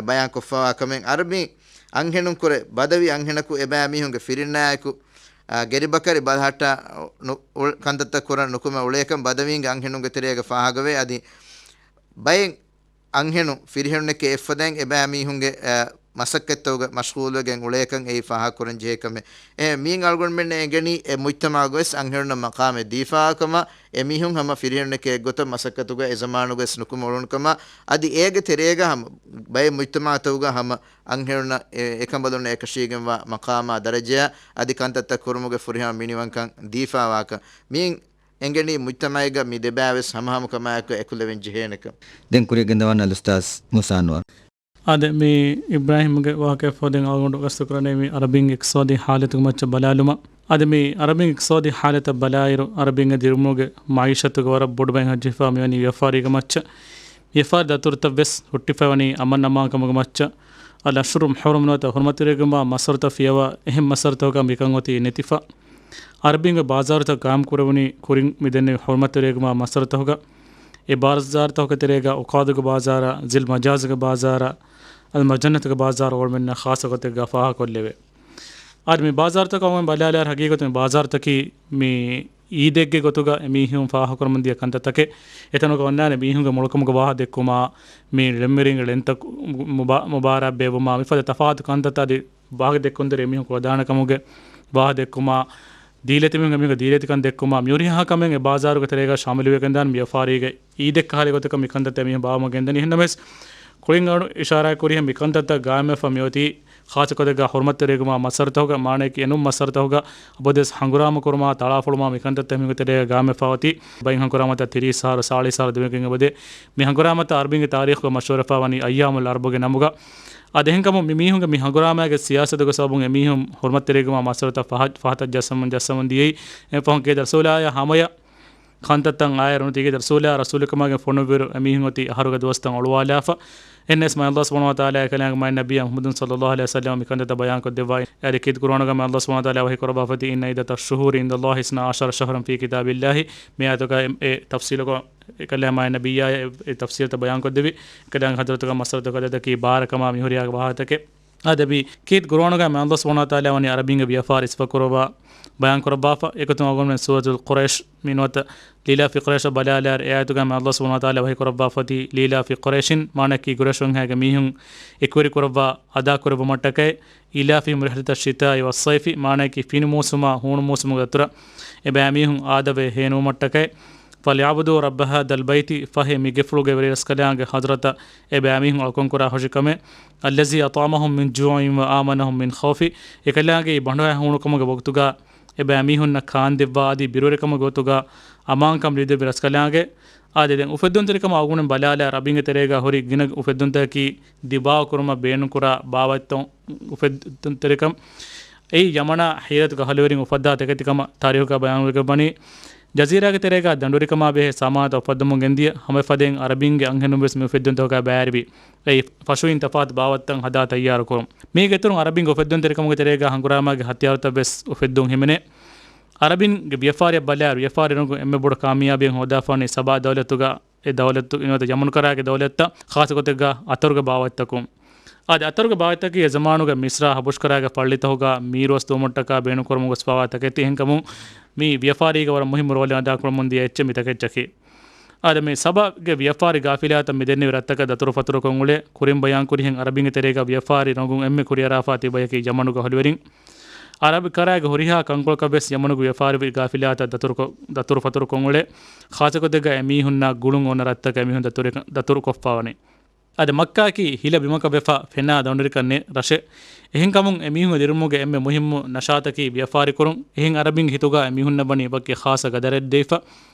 ބަޔާންކޮށްފަވާ ކަމެއް. ޢަރަބީ އަންހެނުންކުރެ ބަދަވީ އަންހެނަކު އެބައިމީހުންގެ ފިރިންނާއެކު، އާ، ގެރިބަކަރި ބަލަހައްޓާ ނު-، އުޅ-، ކަންތައްތައް ކުރަން ނުކުމެ އުޅޭކަން ބަދަވީންގެ އަންހެނުންގެ ތެރޭގަ ފާހަގަވޭ. އަދި ބައެއް އަންހެނުން ފިރިހެނުންނެކޭ އެއްފަދައިން އެބައިމީހުންގެ، އަ، މަސައްކަތްތަކުގަ މަޝްޣޫލުވެގެން އުޅޭކަން އެއީ ފާހަގަކުރަން ޖެހޭ ކަމެއް. އެ މީން އަޅުގަނޑުމެންނަށް އެނގެނީ އެ މުޖްތަމަޢުގަވެސް އަންހެނުންނަށް މަޤާމެއް ދީފާކަމަށް، އެ މީހުން ހަމަ ފިރިހެނުންނެކޭ އެއްގޮތަށް މަސައްކަތުގަ އެ ޒަމާނުގަވެސް ނުކުމެ އުޅުނުކަމަށް، އަދި އޭގެ ތެރޭގަ ހަމަ ބައެއް މުޖްތަމަޢުތަކުގަ ހަމަ އަންހެނުންނަށް އެ، އެކަނބަލުންނަށް އެކަށީގެންވާ މަޤާމާ ދަރަޖަޔާ އަދި ކަންތައްތައް ކުރުމުގެ ފުރިހަމަ މިނިވަންކަން ދީފާވާކަން. މީން އެނގެނީ މުޖްތަމަޢެއްގަ މި ދެބައިވެސް ހަމަހަމަކަމާއެކު އެކުލެވެން ޖެހޭނެކަން. ދެން ކުރިއަށް ގެންދަވާން އަލްއުސްތާޛް މޫސާ އަންވަރު. އާދެ، މި އިބްރާހިމްގެ ވާހަކަ ފޯދެން އަޅުގަނޑު ގަސްތުކުރަނީ މި އަރަބިންގެ އިޤްތިޞާދީ ޙާލަތުގެ މައްޗަށް ބަލާލުމަށް. އަދި މި އަރަބިން އިޤްތިޞާދީ ޙާލަތަށް ބަލާއިރު، އަރަބިންގެ ދިރުމުގެ މަޢީޝަތުގެ ވަރަށް ބޮޑު ބައެއް ހައްޖެފާ މިވަނީ ވިޔަފާރީގެ މައްޗަށް. ވިޔަފާރި ދަތުރުތައް ވެސް ހުއްޓިފައިވަނީ އަމަން އަމާންކަމުގެ މައްޗަށް. އަލްއަޝްހުރު ޙުރުމް ނުވަތަ ޙުރުމަތްތެރިވެގެންވާ މައްސަރުތައް ފިޔަވާ އެހެން މައްސަރުތަކަކަށް މިކަން އޮތީ ނެތިފަ. އަރަބިންގެ ބާޒާރުތައް ޤާއިމް ކުރެވުނީ ކުރިން މި ދެންނެވި ޙުރުމަތްތެރިވެގެންވާ މައްސަރުތަކުގަ. އެ ބާޒާރުތަކުގެ ތެރޭގަ ޢުކާދުގެ ބާޒާރާ، ޒިލް މަޖާޒުގެ ބާޒާރާ، އަލް މަޖަންނަތުގެ ބާޒާރު އަޅުގަނޑުމެންނަށް ޚާއްޞަ ގޮތެއްގަ ފާހަގަކޮށްލެވޭ. އަދި މި ބާޒާރުތަކަށް އަޅުގަނޑު ބަލާލާއިރު ހަގީގަތުން މި ބާޒާރުތަކީ މި އީދެއްގެ ގޮތުގަ އެމީހުން ފާހަގަކުރަމުންދިޔަ ކަންތައްތަކެއް. އެތަނުގަ އޮންނާނެ މީހުންގެ މޮޅުކަމުގެ ވާހަ ދެއްކުމާ، މި ޅެންވެރިންގެ ޅެންތައް މުބާ-، މުބާރާތް ބޭއްވުމާ، މިފަދަ ތަފާތު ކަންތައްތައް އަދި ވާހަކަ ދެއްކުންތެރި މީހުން ކުޅަދާނަކަމުގެ ވާހަ ދެއްކުމާ، ދީލަތި މީހުންގެ މީހުންގެ ދީލަތިކަން ދެއްކުމާ، މިހުރިހާ ކަމެއް އެ ބާޒާރުގެ ތެރޭގަ ޝާމިލުވެގެންދާން ވިޔަފާރީގެ އީދެއްކަހަލަ ގޮތަކަށް މިކަންތައްތައް މީހުން ބާވަމަށް ގެންދަނީ. އެހެންނަމަވެސް، ކުޅިން އަޅު އިޝާރާތް ކުރިހެން މިކަންތައްތައް ގާއިމްވެފަ މިއޮތީ، ޚާއްޞަކޮށް ދެގާ ޙުރުމަތްތެރިވެގެންވާ މައްސަރުތަކުގަ މާނައަކީ އެނޫން މައްސަރުތަކުގަ އަބަދުވެސް ހަނގުރާމަ ކުރުމާ، ތަޅާފޮޅުމާ މިކަންތައްތައް މީހުންގެ ތެރޭގަ ގާއިމްވެފަ އޮތީ، ބައިން ހަނގުރާމަތައް ތިރީސް އަހަރު، ސާޅީސް އަހަރު ދެމިގެން އެބަދޭ. މި ހަނގުރާމަތައް އަރަބިންގެ ތާރީޚުގަ މަޝްހޫރަފާ ވަނީ އައްޔާމުލް އަރަބުގެ ނަމުގަ. އަދި އެހެންކަމުން މި މީހުންގެ މި ހަނގުރާމައިގެ ސިޔާސަތުގެ ސަބަބުން އެމީހުން ޙުރުމަތްތެރިވެގެންވާ މައްސަރުތައް ފަހަ-، ފަހަތަށް ޖައްސަމުން، ޖައްސަމުން ދިޔައީ. އެ ފަހުން ކޭ ރަސޫލާޔާ ހަމަޔަށް ކަންތައްތައް އާއިރު ނުތީގެ ރަސޫލާ ރަސޫލުކަމާގެ ފޮނުއްވިއިރު އެމީހުން އޮތީ އަހަރުގެ ދުވަސްތައް އޮޅުވާލާފަ. އެންނެސް މާތް ﷲ ސުބްޙާނަހޫ ވަތަޢާލާ އެކަލާނގެ މާތް ނަބިއްޔާ މުޙައްމަދު ޞައްލައްލާހު ޢަލައިހި ވަސައްލަމަ މިކަންތައްތައް ބަޔާންކޮށްދެއްވާ. އަދި ކީރިތި ޤުރުއާނުގަ މާތް ﷲ ސުބްޙާނަހޫ ވަތަޢާލާ ވަޙީ ކުރައްވާފައިތީ، إِنَّ عِدَّةَ الشُّهُورِ عِندَ اللَّهِ اثْنَا عَشَرَ شَهْرًا فِي كِتَابِ اللَّهِ، މި އާޔަތުގަ އެ، އެ ތަފްޞީލުކޮށް، އެކަލާ މާތް ނަބިއްޔާ އެ، އެ ތަފްޞީލުތައް ބަޔާންކޮށްދެއްވި. އެކަލާނގެ ޙަޟްރަތުގަ މައްސަރުތަކުގެ ޢަދަދަކީ ބާރަކަމާ މިހުރިހާ ވާހަކަތަކެއް. އަދި ކީރިތި ޤުރުއާނުގަ މާތް ﷲ ސުބްޙާނަހޫ ވަތަޢާލާ ވަނީ އަރަބިންގެ ވިޔަފާރި ސިފަކުރައްވާ ބަޔާންކުރައްވާފަ. އެގޮތުން އަޅުގަނޑުމެން ސޫރަތުލް ޤުރައިޝް މި ނުވަތަ ލީލާފި ޤުރައިޝަށް ބަލާލާއިރު އެ އާޔަތުގަ މާތް ﷲ ސުބްޙާނަހޫ ވަތަޢާލާ ވަޙީ ކުރައްވާފައިތީ، لِإِيلَافِ قُرَيْشٍ، މާނައަކީ ޤުރައިޝުންހާގެ މީހުން އެކުވެރި ކުރައްވާ އަދާކުރެއްވުމަށްޓަކައި، إِيلَافِهِمْ رِحْلَةَ الشِّتَاءِ وَالصَّيْفِ، މާނައަކީ ފިނި މޫސުމާ ހޫނު މޫސުމުގެ ދަތުރަށް އެބައިމީހުން އާދަވެ ހޭނުވުމަށްޓަކައި، فَلْيَعْبُدُوا رَبَّ هَذَا الْبَيْتِ، ފަހެ މި ގެފުޅުގެ ވެރިރަސްކަލާނގެ ޙަޟްރަތަށް އެބައިމީހުން އަޅުކަންކުރާ ހުށިކަމެއް، الَّذِي أَطْعَمَهُمْ مِنْ جُوعٍ وَآمَنَهُمْ مِنْ خَوْفٍ، އެކަލާނގެ ބަނޑުހައި ހޫނުކަމުގެ ވަގުތުގަ އެބައިމީހުންނަށް ކާންދެއްވާ އަދި ބިރުވެރިކަމުގެ ގޮތުގަ އަމާންކަން ލިބިދެއްވި ރަސްކަލާނގެ. އާދެ، ދެން އުފެއްދުންތެރިކަމަށް އަޅުގަނޑުމެން ބަލާލާ ރަބީގެ ތެރޭގަ ހުރި ގިނަ އުފެއްދުންތަކަކީ ދިބާވަ ކުރުމަށް ބޭނުންކުރާ ބާވަތްތައް އުފެއްދުންތެރިކަން. އެއީ ޔަމަނާ ހީރަތުގެ އަހުލުވެރިން އުފައްދާ ތަކެތިކަމަށް ތާރީޚުގަ ބަޔާންވެގެންވަނީ. ޖަޒީރާގެ ތެރޭގަ ދަނޑުވެރިކަމާ ބެހޭ ސާމާނުތައް އުފައްދަމުން ގެންދިޔަ ހަމައެފަދައިން އަރަބިންގެ އަންހެނުން ވެސް މި އުފެއްދުންތަކުގަ ބައިވެރިވި. އެއީ ފަށުއިން ތަފާތު ބާވަތްތައް ހަދާ ތައްޔާރުކުރުން. މީގެ އިތުރުން އަރަބިންގެ އުފެއްދުންތެރިކަމުގެ ތެރޭގަ ހަނގުރާމާގެ ހަތިޔާރުތައް ވެސް އުފެއްދުން ހިމެނޭ. އަރަބިންގެ ވިޔަފާރިއަށް ބަލާއިރު، ވިޔަފާރި ރޮނގުން އެންމެ ބޮޑު ކާމިޔާބީއެއް ހޯދާފާނީ ސަބާ ދައުލަތުގަ، އެ ދައުލަތު ނުވަތަ ޔަމަނު ކަރާގެ ދައުލަތަށް، ޚާއްޞަ ގޮތެއްގަ އަތަރުގެ ބާވަތްތަކުން. އަދި އަތަރުގެ ބާވަތްތަކީ އެ ޒަމާނުގެ މިޞްރާ ހަބަޝްކަރާގެ ފައްޅިތަކުގަ މީރުވަސް ދުވުމަށްޓަކާ ބޭނުންކުރަމުން ގޮސްފާވާ ތަކެތި. އެހެންކަމުން މީ ވިޔަފާރީގަ ވަރަށް މުހިއްމު ރޯލެއް އަދާކުރަމުން ދިޔަ އެއްޗެއް މި ތަކެއްޗަކީ. އާދެ، މި ސަބާގެ ވިޔަފާރި ގާފިލާތައް މި ދެންނެވި ރަށްތަކަށް ދަތުރުފަތުރުކޮށް އުޅޭ. ކުރިން ބަޔާންކުރިހެން އަރަބިންގެ ތެރޭގަ ވިޔަފާރި ރޮނގުން އެންމެ ކުރިއަރާފާ ތިބަޔަކީ ޔަމަނުގެ އަހުލުވެރިން. އަރަބި ކަރާގެ ހުރިހާ ކަންކޮޅަކަށް ވެސް ޔަމަނުގެ ވިޔަފާރި ގާފިލާތައް ދަތުރުކޮ-، ދަތުރުފަތުރުކޮށް އުޅޭ. ޚާއްޞަ ގޮތެއްގަ އެމީހުންނާ ގުޅުން އޮންނަ ރަށްތަކަށް އެމީހުން ދަތުރެ-، ދަތުރުކޮށްފާވަނީ. އަދި މައްކާއަކީ ހިލަ ބިމަކަށް ވެފަ ފެނާ ދަނޑުރިކަން ނެތް ރަށެއް. އެހެންކަމުން އެމީހުންގެ ދިރުމުގެ އެންމެ މުހިއްމު ނަޝާތަކީ ވިޔަފާރިކުރުން. އެހެން އަރަބިންގެ ހިތުގަ އެމީހުންނަށް ވަނީ ވަކި ޚާއްޞަ ގަދަރެއް ދެވިފަ.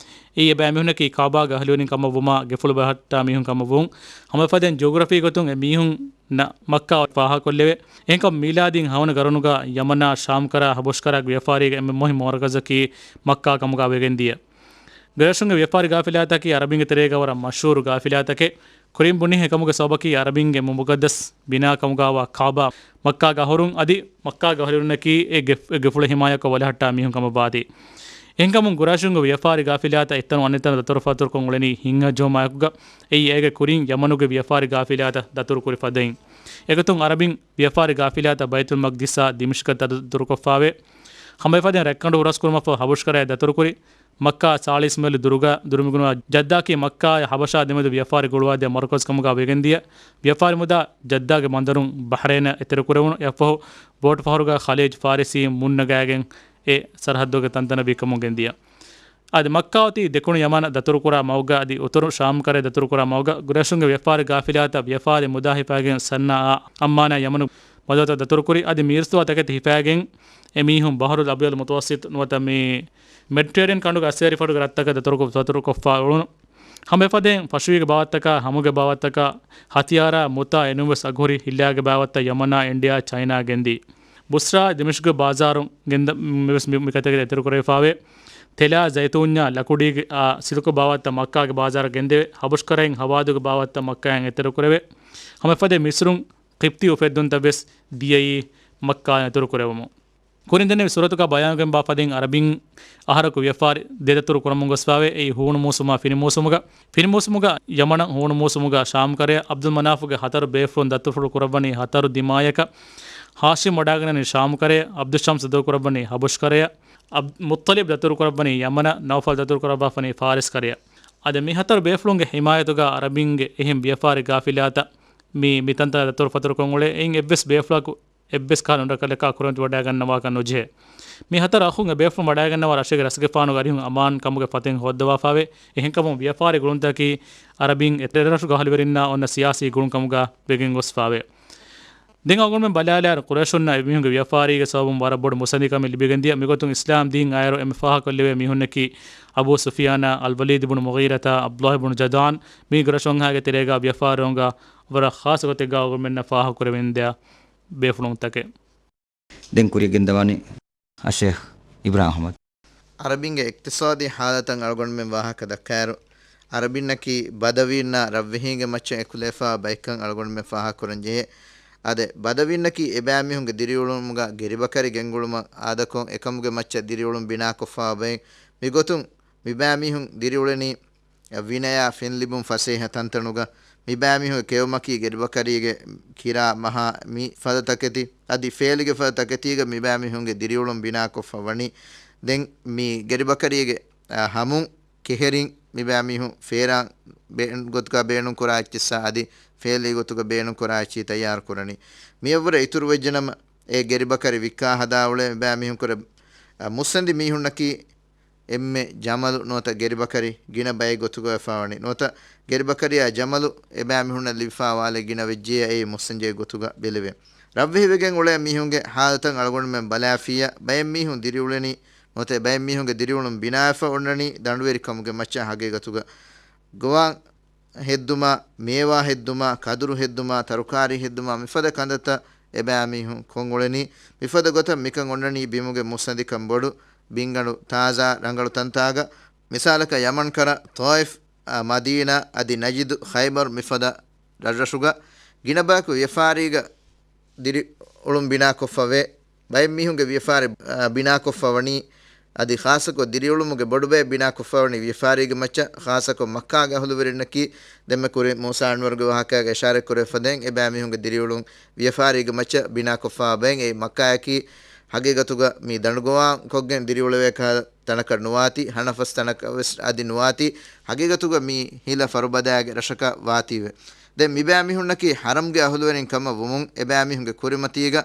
އެއީ އެބައިމީހުންނަކީ ކާބާގެ އަހުލުވެރިން ކަމަށްވުމާ ގެފުޅު ބަހައްޓާ މީހުން ކަމަށްވުން. ހަމައެފަދައިން ޖިއޮގްރަފީ ގޮތުން އެމީހުންނަށް މައްކާ ފާހަގަކޮށްލެވޭ. އެހެންކަމުން މީލާދީން ހަވަނަ ގަރުނުގަ ޔަމަނާ ޝާމްކަރާ ހަބަޝްކަރާގެ ވިޔަފާރީގެ އެންމެ މުހިއްމު މަރުކަޒަކީ މައްކާ ކަމުގަ ވެގެންދިޔަ. ގުރައިޝުންގެ ވިޔަފާރި ގާފިލާތަކީ އަރަބިންގެ ތެރޭގަ ވަރަށް މަޝްހޫރު ގާފިލާތަކެއް. ކުރިން ބުނިހެން އެކަމުގެ ސަބަބަކީ އަރަބިންގެ މުޤައްދަސް ބިނާ ކަމުގައިވާ ކާބާ މައްކާގެ އަހުރުން އަދި މައްކާގެ އަހުރެންނަކީ އެ ގެ-، އެ ގެފުޅަށް ހިމާޔަތްކޮށް ވަލަހައްޓާ މީހުން ކަމަށްވާތީ. އެހެންކަމުން ގުރައިޝުންގެ ވިޔަފާރި ގާފިލާތައް އެތަނުން އަނެއްތަނަށް ދަތުރުފަތުރުކޮށް އުޅެނީ ހިނގައްޖަހުމާއެކުގަ. އެއީ އޭގެ ކުރިން ޔަމަނުގެ ވިޔަފާރި ގާފިލާތައް ދަތުރުކުރި ފަދައިން. އެގޮތުން އަރަބިން ވިޔަފާރި ގާފިލާތައް ބައިތުލް މަޤްދިސާ ދިމިޝްޤަށް ދަތުރުކޮށްފާވޭ. ހަމައެފަދައިން ރައްކަނޑު ހުރަސްކުރުމަށްފަހު ހަބަޝްކަރައި ދަތުރުކުރި މައްކާ ސާޅީސް މައިލް ދުރުގަ ދުރުމިގަނުވާ ޖައްދާއަކީ މައްކާއާ ހަބަޝާ ދެމެދު ވިޔަފާރި ގުޅުވާދޭ މަރުކަޒު ކަމުގަ ވެގެންދިޔަ. ވިޔަފާރި މުދާ ޖައްދާގެ ބަނދަރުން ބަހްރޭނަށް އެތެރެކުރެވުނު. އެއަށްފަހު ބޯޓު ފަހަރުގަ ޚަލީޖް ފާރިސީން މުންނަގައިގެން އެ ސަރަހައްދުގެ ތަންތަނަށް ވީ ކަމުން ގެންދިޔަ. އަދި މައްކާ އޮތީ ދެކުނު ޔަމަނަށް ދަތުރުކުރާ މަގުގަ އަދި އުތުރު ޝާމް ކަރައަށް ދަތުރުކުރާ މަގުގަ. ގުރޭޝުންގެ ވިޔަފާރި ގާފިލާތަށް ވިޔަފާރި މުދާ ހިފައިގެން ސަންޢާއާ އައްމާނާ ޔަމަނު މަދުއަތަށް ދަތުރުކުރި. އަދި މީރުސުވާ ތަކެތި ހިފައިގެން އެ މީހުން ބަހުރުލް އަބްޔަޟް މުތަވައްސިޠު ނުވަތަ މި މެޑިޓޭރިއަން ކަނޑުގެ އައްސޭރި ފަޑުގެ ރަށްތަކަށް ދަތުރުކޮށް، ދަތުރުކޮށްފާ އުޅުނު. ހަމައެފަދައިން ފަށުވީގެ ބާވަތްތަކާ، ހަމުގެ ބާވަތްތަކާ، ހަތިޔާރާ މުތާ އެނޫންވެސް އަގުހުރި ހިއްލާގެ ބާވަތްތައް ޔަމަނާ އިންޑިއާ ޗައިނާ ގެންދީ. ބުސްރާ ދިމިޝްގު ބާޒާރުން ގެންދަ-، މިވެސް މި-، މިކަތެކެ ދަތުރުކުރެވިފާވޭ. ތެލާ ޒައިތޫންޏާ ލަކުޑީގެ އާ ސިލްކު ބާވަތްތައް މައްކާގެ ބާޒާރަށް ގެންދެވޭ. ހަބަޝްކަރައިން ހަވާދުގެ ބާވަތްތައް މައްކާއިން އެތެރެކުރެވޭ. ހަމައެފަދައިން މިސްރުން ޤިބްތީ އުފެއްދުންތައް ވެސް ދިޔައީ މައްކާ ދަތުރުކުރެވުމުން. ކުރިން ދެންނެވި ސޫރަތުގަ ބަޔާންވެގެންވާ ފަދައިން އަރަބިން އަހަރަކު ވިޔަފާރި ދެ ދަތުރު ކުރަމުން ގޮސްފާވޭ. އެއީ ހޫނު މޫސުމާ ފިނި މޫސުމުގަ، ފިނި މޫސުމުގަ ޔަމަނަށް، ހޫނު މޫސުމުގަ ޝާމް ކަރައަށް. ޢަބްދުލް މަނާފުގެ ހަތަރު ބޭފުޅުން ދަތުރުފުޅު ކުރައްވަނީ ހަތަރު ދިމާޔަކަށް. ހާޝިމް ވަޑައިގަންނަނީ ޝާމް ކަރައަށް، ޢަބްދުޝަމްސް ދަތުރު ކުރައްވަނީ ޙަބަޝް ކަރައަށް، ޢަބް-، މުއްޠަލިބް ދަތުރު ކުރައްވަނީ ޔަމަނަށް، ނައުފަލް ދަތުރު ކުރައްވާފަނީ ފާރިސް ކަރައަށް. އަދި މި ހަތަރު ބޭފުޅުންގެ ޙިމާޔަތުގަ އަރަބިންގެ އެހެން ވިޔަފާރި ގާފިލާތައް މި، މި ތަންތަނަށް ދަތުރު ފަތުރުކޮށް އުޅޭ. އެއިން އެއްވެސް ބޭފުޅަކު އެއްވެސް ކަހަލަ ނުޑަކަލަކާ ކުރިމަތިވެވަޑައިގަންނަވާކަށް ނުޖެހޭ. މި ހަތަރު އަޚުން އެ ބޭފުޅުން ވަޑައިގަންނަވާ ރަށުގެ ރަސްގެފާނުގެ އަރިހުން އަމާން ކަމުގެ ފަތެއް ހޯއްދަވާފާވޭ. އެހެންކަމުން ވިޔަފާރި ގުޅުންތަކަކީ އަރަބިން އެ ދެރަށުގެ އަހުލުވެރިންނާ އޮންނަ ސިޔާސީ ގުޅުން ކަމުގަ ވެގެން ގޮސްފާވޭ. ދެން އަޅުގަނޑުމެން ބަލާލާއިރު، ޤުރައިޝުންނަށް އެމީހުންގެ ވިޔަފާރީގެ ސަބަބުން ވަރަށް ބޮޑު މުއްސަނދިކަމެއް ލިބިގެންދިޔަ. މިގޮތުން އިސްލާމް ދީން އައިއިރު އެންމެ ފާހަގަކޮށްލެވޭ މީހުންނަކީ އަބޫ ސުފިޔާނާ، އަލްވަލީދު ބުނު މުޣީރަތާ، ޢަބްދުﷲ ބުނު ޖަދާން. މި ޤުރައިޝު ވަންހާގެ ތެރޭގަ ވިޔަފާރި ރޮނގާ ވަރަށް ޚާއްޞަ ގޮތެއްގަ އަޅުގަނޑުމެންނަށް ފާހަގަކުރެވެންދިޔަ ބޭފުޅުންތަކެއް. ދެން ކުރިއަށް ގެންދަވާނީ އައްޝޭޚް އިބްރާހިމް އަޙްމަދު. ޢަރަބިންގެ އިޤްތިޞާދީ ޙާލަތަށް އަޅުގަނޑުމެން ވާހަކަ ދައްކާއިރު، ޢަރަބިންނަކީ ބަދަވީންނާ ރަށްވެހީންގެ މައްޗަށް އެކުލެވިފާ ބައެއްކަން އަޅުގަނޑުމެން ފާހަގަކުރަން ޖެހޭ. އާދެ، ބަދަވީންނަކީ އެބައިމީހުންގެ ދިރިއުޅުމުގަ ގެރިބަކަރި ގެންގުޅުމަށް އާދަކޮށް، އެކަމުގެ މައްޗަށް ދިރިއުޅުން ބިނާކޮށްފާ ބައެއް. މިގޮތުން މިބައިމީހުން ދިރިއުޅެނީ ވިނަޔާ ފެންލިބުން ފަސޭހަ ތަންތަނުގަ. މިބައިމީހުންގެ ކެއުމަކީ ގެރިބަކަރީގެ ކިރާ މަހާ މި ފަދަ ތަކެތި، އަދި ފޭލިގެ ފަދަ ތަކެތީގަ މިބައިމީހުންގެ ދިރިއުޅުން ބިނާކޮށްފަ ވަނީ. ދެން މި ގެރިބަކަރީގެ، އަ، ހަމުން ކެހެރިން މިބައިމީހުން ފޭރާން ބޭނުން ގޮތުގަ ބޭނުން ކުރާ އެއްޗިއްސާ އަދި ފޭލީ ގޮތުގަ ބޭނުން ކުރާ އެއްޗި ތައްޔާރު ކުރަނީ. މިއަށްވުރެ އިތުރު ވެއްޖެނަމަ، އެ ގެރިބަކަރި ވިއްކާ ހަދާ އުޅޭ މިބައިމީހުންކުރެ، އަ، މުއްސަނދި މީހުންނަކީ އެންމެ ޖަމަލު ނުވަތަ ގެރިބަކަރި ގިނަ ބައެއް ގޮތުގަ ވެފާވަނީ. ނުވަތަ ގެރިބަކަރިއާ ޖަމަލު އެބައިމީހުންނަށް ލިބިފާވާލެއް ގިނަ ވެއްޖެޔާ އެއީ މުއްސަންޖެއް ގޮތުގަ ބެލެވޭ. ރަށްވެހިވެގެން އުޅޭ މީހުންގެ ޙާލަތަށް އަޅުގަނޑުމެން ބަލާފިއްޔާ، ބައެއް މީހުން ދިރިއުޅެނީ ނުވަތަ އެބައެއް މީހުންގެ ދިރިއުޅުން ބިނާވެފަ އޮންނަނީ ދަނޑުވެރިކަމުގެ މައްޗަށް. ހަގީގަތުގަ ގޮވާން ހެއްދުމާ، މޭވާ ހެއްދުމާ، ކަދުރު ހެއްދުމާ، ތަރުކާރީ ހެއްދުމާ، މިފަދަ ކަންތައްތައް އެބައިމީހުން ކޮށްއުޅެނީ. މިފަދަ ގޮތަށް މިކަން އޮންނަނީ ބިމުގެ މުއްސަނދިކަން ބޮޑު، ބިންގަނޑު ތާޒާ، ރަނގަޅު ތަންތާގަ، މިސާލަކަށް ޔަމަން ކަރަ، ޠާއިފް، އާ، މަދީނާ، އަދި ނަޖިދު، ޚައިބަރު މިފަދަ ރަށްރަށުގަ ގިނަ ބަޔަކު ވިޔަފާރީގަ ދިރިއުޅުން ބިނާކޮށްފަވޭ. ބައެއް މީހުންގެ ވިޔަފާރި، އާ، ބިނާކޮށްފަ ވަނީ، އަދި ޚާއްޞަކޮށް ދިރިއުޅުމުގެ ބޮޑުބައެއް ބިނާކޮށްފަވަނީ ވިޔަފާރީގެ މައްޗަށް، ޚާއްޞަކޮށް މައްކާގެ އަހުލުވެރިންނަކީ، ދެންމެ ކުރިން މޫސާ އަންވަރުގެ ވާހަކައިގަ އިޝާރަތްކުރެވިފަދައިން އެބައިމީހުންގެ ދިރިއުޅުން ވިޔަފާރީގެ މައްޗަށް ބިނާކޮށްފާ ބައެއް. އެއީ މައްކާއަކީ ހަގީގަތުގަ މި ދަނޑުގޮވާ ކޮށްގެން ދިރިއުޅެވޭ ކަހަލަ ތަނަކަށް ނުވާތީ، ހަނަފަސް ތަނަކަށް ވެސް އަދި ނުވާތީ، ހަގީގަތުގަ މި ހިލަ ފަރުބަދައިގެ ރަށަކަށް ވާތީވެ. ދެން މިބައިމީހުންނަކީ ޙަރަމްގެ އަހުލުވެރިން ކަމަށް ވުމުން، އެބައިމީހުންގެ ކުރިމަތީގަ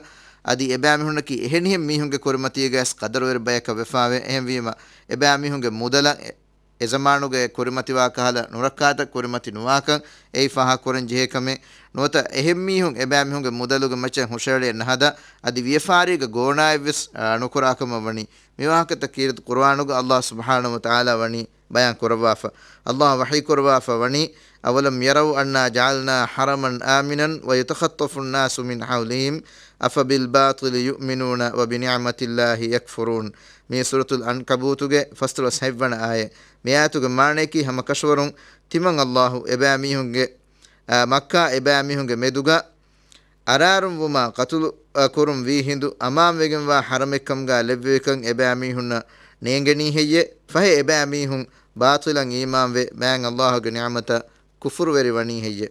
އަދި އެބައިމީހުންނަކީ އެހެނިހެން މީހުންގެ ކުރިމަތީގަވެސް ޤަދަރުވެރި ބަޔަކަށް ވެފާވޭ. އެހެންވީމަ، އެބައިމީހުންގެ މުދަލަށް އެ، އެޒަމާނުގައި ކުރިމަތިވާ ކަހަލަ ނުރައްކާތައް ކުރިމަތި ނުވާކަން އެއީ ފާހަގަކުރަން ޖެހޭ ކަމެއް. ނުވަތަ އެހެން މީހުން އެބައިމީހުންގެ މުދަލުގެ މައްޗަށް ހުށައެޅިއެއް ނަހަދާ، އަދި ވިޔަފާރީގަ ގޯނާއެއްވެސް، އާ، ނުކުރާކަމަށް ވަނީ. މިވާހަކަތައް ކީރިތި ޤުރުއާނުގަ ﷲ ސުބްޙާނަހޫ ވަތަޢާލާ ވަނީ ބަޔާން ކުރައްވާފަ. ﷲ ވަޙީ ކުރައްވާފަ ވަނީ، أَوَلَمْ يَرَوْا أَنَّا جَعَلْنَا حَرَمًا آمِنًا وَيُتَخَطَّفُ النَّاسُ مِنْ حَوْلِهِمْ أَفَبِالْبَاطِلِ يُؤْمِنُونَ وَبِنِعْمَتِ اللَّهِ يَكْفُرُونَ. މީ ސޫރަތުލް ޢަންކަބޫތުގެ ފަސްދޮޅަސް ހަތްވަނަ އާޔަތް. މި އާޔަތުގެ މާނަޔަކީ ހަމަ ކަށަވަރުން ތިމަން ﷲ އެބައިމީހުންގެ، އާ، މައްކާ އެބައިމީހުންގެ މެދުގަ އަރާރުންވުމާ ޤަތުލު، އަ، ކުރުން ވީ ހިނދު އަމާންވެގެންވާ ޙަރަމެއްކަމުގަ ލެއްވެވިކަން އެބައިމީހުންނަށް ނޭނގެނީ ހެއްޔެ؟ ފަހެ އެބައިމީހުން ބާޠިލަށް އީމާންވެ، މާތް ﷲ ގެ ނިޢުމަތަށް ކުފުރުވެރިވަނީ ހެއްޔެ؟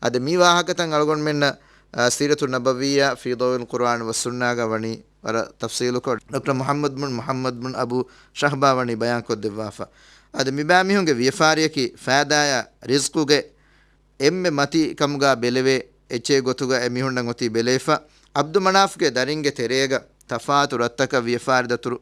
އަދި މި ވާހަކަތައް އަޅުގަނޑުމެންނަށް، އަ، ސީރަތު ނަބަވިއްޔާ ފީ ޟައުއިލް ޤުރުއާން ވައްސުންނާގަ ވަނީ ވަރަށް ތަފްސީލުކޮށް، ޑޮކްޓަރ މުޙައްމަދު ބުން މުޙައްމަދު ބުން އަބޫ ޝަހްބާ ވަނީ ބަޔާންކޮށްދެއްވާފަ. އަދި މިބައިމީހުންގެ ވިޔަފާރިއަކީ ފައިދާއާ ރިޒްޤުގެ އެންމެ މަތީ ކަމުގަ ބެލެވޭ، އެއްޗެއް ގޮތުގަ އެމީހުންނަށް އޮތީ ބެލެވިފަ. ޢަބްދު މަނާފްގެ ދަރިންގެ ތެރޭގަ ތަފާތު ރަށްތަކަށް ވިޔަފާރި ދަތުރު،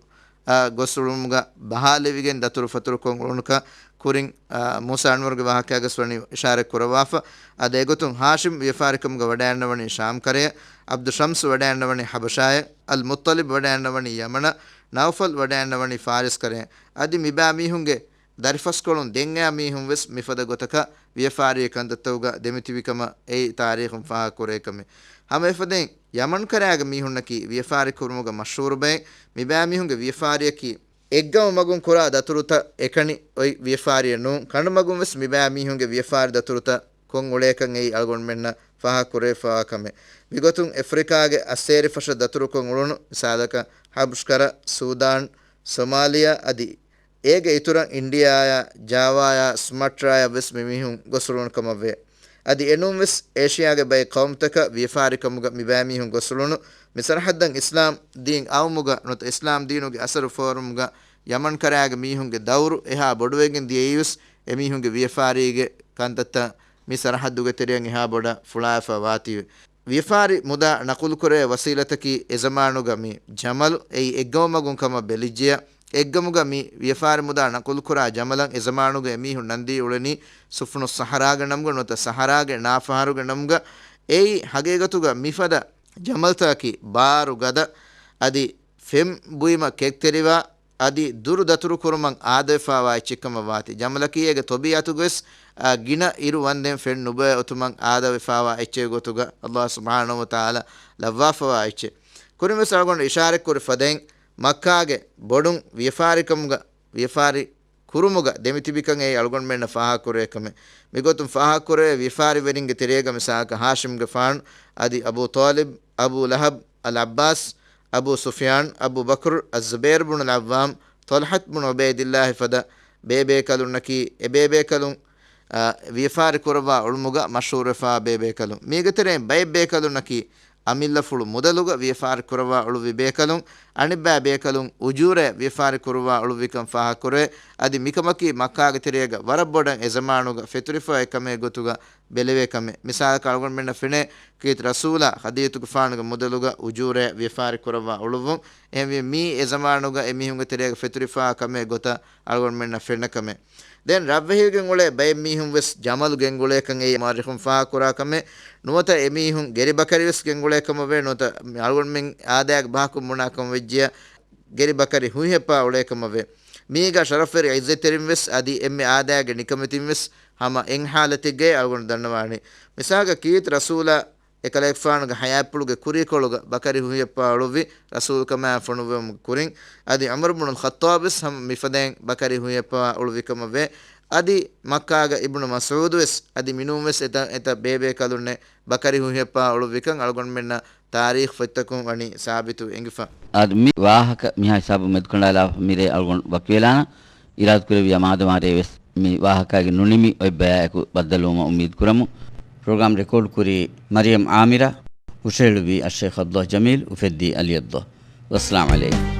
އާ، ގޮސްއުޅުމުގަ ބަހާލެވިގެން ދަތުރު ފަތުރުކޮށް އުޅުނުކަން ކުރިން، އާ، މޫސާ އަންވަރުގެ ވާހަކައިގަސް ވަނީ އިޝާރަތް ކުރައްވާފަ. އަދި އެގޮތުން ހާޝިމް ވިޔަފާރިކަމުގަ ވަޑައިންނަވަނީ ޝާމް ކަރަޔަށް، ޢަބްދު ޝަމްސް ވަޑައިންނަވަނީ ޙަބަޝާޔަށް، އަލް މުއްޠަލިބް ވަޑައިންނަވަނީ ޔަމަނަށް، ނައުފަލް ވަޑައިންނަވަނީ ފާރިސް ކަރަޔަށް. އަދި މިބައިމީހުންގެ ދަރިފަސްކޮޅުން ދެން އައި މީހުން ވެސް މިފަދަ ގޮތަކަށް ވިޔަފާރީ ކަންތައްތަކުގަ ދެމިތިބި ކަމަށް އެއީ ތާރީޚުން ފާހަގަކުރޭ ކަމެއް. ހަމަ އެފަދައިން ޔަމަން ކަރަޔާގެ މީހުންނަކީ ވިޔަފާރި ކުރުމުގަ މަޝްހޫރު ބައެއް. މިބައިމީހުންގެ ވިޔަފާރިއަކީ އެއްގަމު މަގުން ކުރާ ދަތުރުތައް އެކަނި އޮތް ވިޔަފާރިއެއް ނޫން. ކަނޑުމަގުން ވެސް މިބައިމީހުންގެ ވިޔަފާރި ދަތުރުތައް ކޮށް އުޅޭކަން އެއީ އަޅުގަނޑުމެންނަށް ފާހަގަކުރެވިފައިވާ ކަމެއް. މިގޮތުން އެފްރިކާގެ އައްސޭރިފަށަށް ދަތުރުކޮށް އުޅުނު މިސާލަކަށް ހަބްޝް ކަރަ، ސޫދާން، ސޮމާލިޔާ އަދި އޭގެ އިތުރަށް އިންޑިއާއާ، ޖާވާއާ، ސުމަޓްރާއާ ވެސް މިމީހުން ގޮސްއުޅުނު ކަމަށްވޭ. އަދި އެނޫން ވެސް އޭޝިޔާގެ ބައެއް ޤައުމުތަކަށް ވިޔަފާރިކަމުގަ މިބައިމީހުން ގޮސްއުޅުނު. މި ސަރަޙައްދަށް އިސްލާމް ދީން އައުމުގަ ނުވަތަ އިސްލާމް ދީނުގެ އަސަރު ފޯރުމުގަ ޔަމަން ކަރަޔާގެ މީހުންގެ ދައުރު އެހާ ބޮޑުވެގެން ދިޔައީވެސް އެމީހުންގެ ވިޔަފާރީގެ ކަންތައްތައް މި ސަރަޙައްދުގެ ތެރެއަށް އެހާ ބޮޑަށް ފުޅާވެފަ ވާތީވެ. ވިޔަފާރި މުދާ ނަޤުލުކުރޭ ވަސީލަތަކީ އެޒަމާނުގަ މި ޖަމަލު އެއީ އެއްގަމު މަގުން ކަމަށް ބެލިއްޖެޔާ، އެއްގަމުގަ މި ވިޔަފާރި މުދާ ނަޤުލުކުރާ ޖަމަލަށް އެޒަމާނުގަ އެމީހުން ނަންދީ އުޅެނީ ސުފުނުއްސަހަރާގެ ނަމުގަ ނުވަތަ ސަހަރާގެ ނާފަހަރުގެ ނަމުގަ. އެއީ ހަގީގަތުގަ މިފަދަ ޖަމަލްތަކަކީ ބާރު ގަދަ އަދި ފެން ބުއިމަށް ކެތްތެރިވާ އަދި ދުރު ދަތުރުކުރުމަށް އާދަވެފައިވާ އެއްޗެއް ކަމަށް ވާތީ. ޖަމަލަކީ އޭގެ ޠަބީޢަތުގަވެސް، އާ، ގިނަ އިރު ވަންދެން ފެން ނުބޮއެ އޮތުމަށް އާދަވެފައިވާ އެއްޗެއް ގޮތުގަ ﷲ ސުބްޙާނަހޫ ވަތަޢާލާ ލައްވާފަވާ އެއްޗެއް. ކުރިންވެސް އަޅުގަނޑު އިޝާރަތްކުރި ފަދައިން، މައްކާގެ ބޮޑުން ވިޔަފާރިކަމުގަ، ވިޔަފާރި ކުރުމުގަ ދެމިތިބިކަން އެއީ އަޅުގަނޑުމެންނަށް ފާހަގަކުރެވޭ ކަމެއް. މިގޮތުން ފާހަގަކުރެވޭ ވިޔަފާރިވެރިންގެ ތެރޭގަ މިސާލަކަށް ހާޝިމްގެފާނު އަދި އަބޫ ޠާލިބް، އަބޫ ލަހަބް، އަލް ޢައްބާސް، އަބޫ ސުފްޔާން، އަބޫ ބަކުރު، އައްޒުބައިރު ބުނު އަލްޢައްވާމް، ޠަލްޙަތު ބުނު ޢުބައިދިއްލާހި ފަދަ ބޭބޭކަލުންނަކީ، އެ ބޭބޭކަލުން، އާ، ވިޔަފާރި ކުރައްވާ އުޅުމުގަ މަޝްހޫރުވެފާ ބޭބޭކަލުން. މީގެ ތެރެއިން ބައެއް ބޭކަލުންނަކީ، އަމިއްލަފުޅު މުދަލުގަ ވިޔަފާރި ކުރައްވާ އުޅުއްވި ބޭކަލުން، އަނެއްބައި ބޭކަލުން އުޖޫރަޔަށް ވިޔަފާރި ކުރައްވާ އުޅުއްވިކަން ފާހަގަކުރޭ. އަދި މިކަމަކީ މައްކާގެ ތެރޭގަ ވަރަށް ބޮޑަށް އެޒަމާނުގަ ފެތުރިފައި ކަމެއް ގޮތުގަ ބެލެވޭ ކަމެއް. މިސާލަކަށް އަޅުގަނޑުމެންނަށް ފެނޭ ކީރިތި ރަސޫލާ ޚަދީޖަތުގެފާނުގެ މުދަލުގަ އުޖޫރަޔަށް ވިޔަފާރި ކުރައްވާ އުޅުއްވުން. އެހެންވީ މީ އެ ޒަމާނުގަ އެމީހުންގެ ތެރޭގަ ފެތުރިފާ ކަމެއް ގޮތަށް އަޅުގަނޑުމެންނަށް ފެންނަ ކަމެއް. ދެން ރަށްވެހިގެން އުޅޭ ބައެއް މީހުން ވެސް ޖަމަލު ގެންގުޅޭކަން އެއީ މުއައްރިޚުން ފާހަގަކުރާ ކަމެއް. ނުވަތަ އެމީހުން ގެރި ބަކަރި ވެސް ގެންގުޅޭ ކަމަށް ވޭ. ނުވަތަ އަޅުގަނޑުމެން އާދައިގެ ބަހަކުން ބުނާ ކަމަށް ވެއްޖިޔާ ގެރި ބަކަރި ހުއިހެއްޕާ އުޅޭ ކަމަށް ވޭ. މީގަ ޝަރަފްވެރި ޢިއްޒަތްތެރިން ވެސް އަދި އެންމެ އާދައިގެ ނިކަމެތިން ވެސް ހަމަ އެއް ހާލަތެއްގައި އަޅުގަނޑު ދަންނަވާނީ. މިސާލަކަށް ކީރިތި ރަސޫލާ އެކަލޭގެފާނުގެ ޙަޔާތްޕުޅުގެ ކުރީކޮޅުގަ ބަކަރި ހުއިހެއްޕާ އުޅުއްވި ރަސޫލުކަމާ ފޮނުއްވުމުގެ ކުރިން. އަދި ޢުމަރު ބުނުލް ޚައްޠާބް ވެސް ހަމަ މިފަދައިން ބަކަރި ހުއިހެއްޕާ އުޅުއްވި ކަމަށް ވޭ. އަދި މައްކާގަ އިބްނު މަސްޢޫދު ވެސް އަދި މިނޫން ވެސް އެތައް، އެތައް ބޭބޭކަލުންނެއް ބަކަރި ހުއިހެއްޕާ އުޅުއްވިކަން އަޅުގަނޑުމެންނަށް ތާރީޚު ފޮތްތަކުން ވަނީ ސާބިތު އެނގިފަ. އާދެ، މި ވާހަކަ މިހާ ހިސާބު މެދުކަނޑާލާފަ މިރޭ އަޅުގަނޑު ވަކިވެލާނަން. އިރާދަކުރެއްވިޔާ މާދަމާރޭ ވެސް މި ވާހަކައިގެ ނުނިމި އޮތް ބަޔާއެކު ބައްދަލުވުމަށް އުއްމީދު ކުރަމު. ޕްރޮގްރާމް ރެކޯޑް ކުރީ މަރިޔަމް އާމިރާ، ހުށަހެޅުއްވީ އައްޝައިޚް ޢަބްދުﷲ ޖަމީލް، އުފެއްދީ ޢަލީ ޢަބްދުﷲ. ވައްސަލާމް ޢަލައިކުމް.